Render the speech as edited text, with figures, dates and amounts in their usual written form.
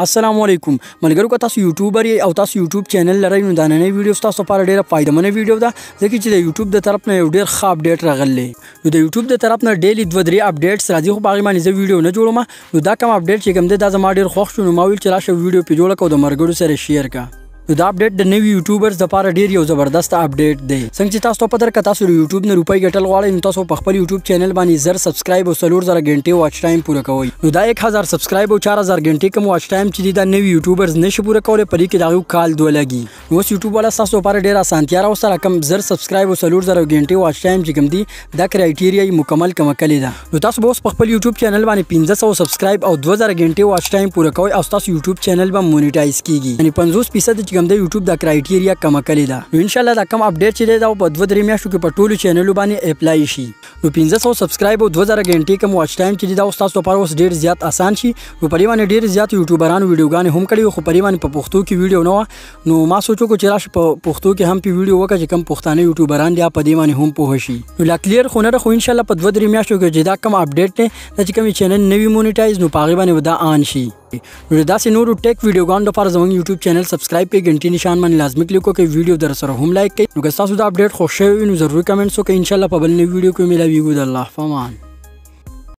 السلام علیکم ملګرو، که تاسو یوټیوبر یئ او تاسو یوټیوب چینل لرئ نو دا ننۍ ویډیو ستاسو لپاره ډیره فایدهمنه ویډیو ده، ځکه چې د یوټیوب د طرف نه یو ډیر ښه اپډیټ راغلی. نو د یوټیوب د طرف نه ډیلی 2-3 اپډیټس راځي، خو په هغې باندې زه ویډیو نه جوړوم. نو دا کوم اپډیټ چې کوم دی دا زما ډیر خوښ شو، نو ما ویل چې راشه ویډیو پې جوړه کړه او د ملګرو سره share کړه. نو دا اپډیټ د نوي یوټیوبرز لپاره ډیر یو زبردست اپډیټ دی. څنګه چې تاسو ته پته ده، که تاسو د یوټیوب نه روپۍ ګټل غواړئ نو تاسو په خپل یوټیوب چینل باندې 1000 subscribe او 4000 غنټې watch time پوره کوئ. نو دا 1000 subscribe او 4000 غنټې کوم واچ ټایم چې دی دا نوي یوټیوبرز نشي پوره کولی، په دې کې د هغوی کال دوه لګي. نو اوس یوټیوب والا ستاسو لپاره ډېره اسانتیا راوستله، کم 1000 subscribe او 4000 غنټې واچ ټایم چې کوم دی دا criteria یې مکمل کمه کړې ده. نو تاسو به اوس په خپل یوټیوب چینل باندې 1500 subscribe او 2000 غنټې واچ ټایم پوره کوئ او ستاسو یوټیوب چینل به monetize کیږي، یعنې 50% چې کوم د یوټیوب دا criteria کمه کړې ده. نو ان شاء الله دا کم اپډیټ چې دی دا په 2-3 میاشتو کې په ټولو چینلو باندې apply شي. نو 1500 subscribe او 2000 غنټې کم واچ ټایم چې دی دا اوس تاسو لپاره اوس ډیر زیات اسان شي. نو په دې باندې ډیر زیات یوټیوبرانو ویډیوګانې هم کړې، خو په دې باندې په پښتو کې ویډیو نه وه. نو ما سوچ وکړو چې راشه په پښتو کې هم په ویډیو وکړه چې کم پښتانه یوټیوبران دی په دې باندې هم پوه شي. نو لا clear خو نه ده، خو ان شاء الله په 2-3 میاشتو کې چې دا کم اپډیټ دی دا چې کوم چینل نوی monetize نو په هغې باندې به دا on شي. نو داسې نورو tech ویډیوګانو لپاره زموږ یوټیوب چینل subscribe کړئ، ګنټي نشان باندې لازمي کلیک وکړئ، ویډیو در سره هم like کړئ. نو که تاسو دا اپډیټ خوښ شوی وي نو ضرور comments وکړئ. ان شاء الله په بل نوي ویډیو کې ملاویږو. د الله په امان.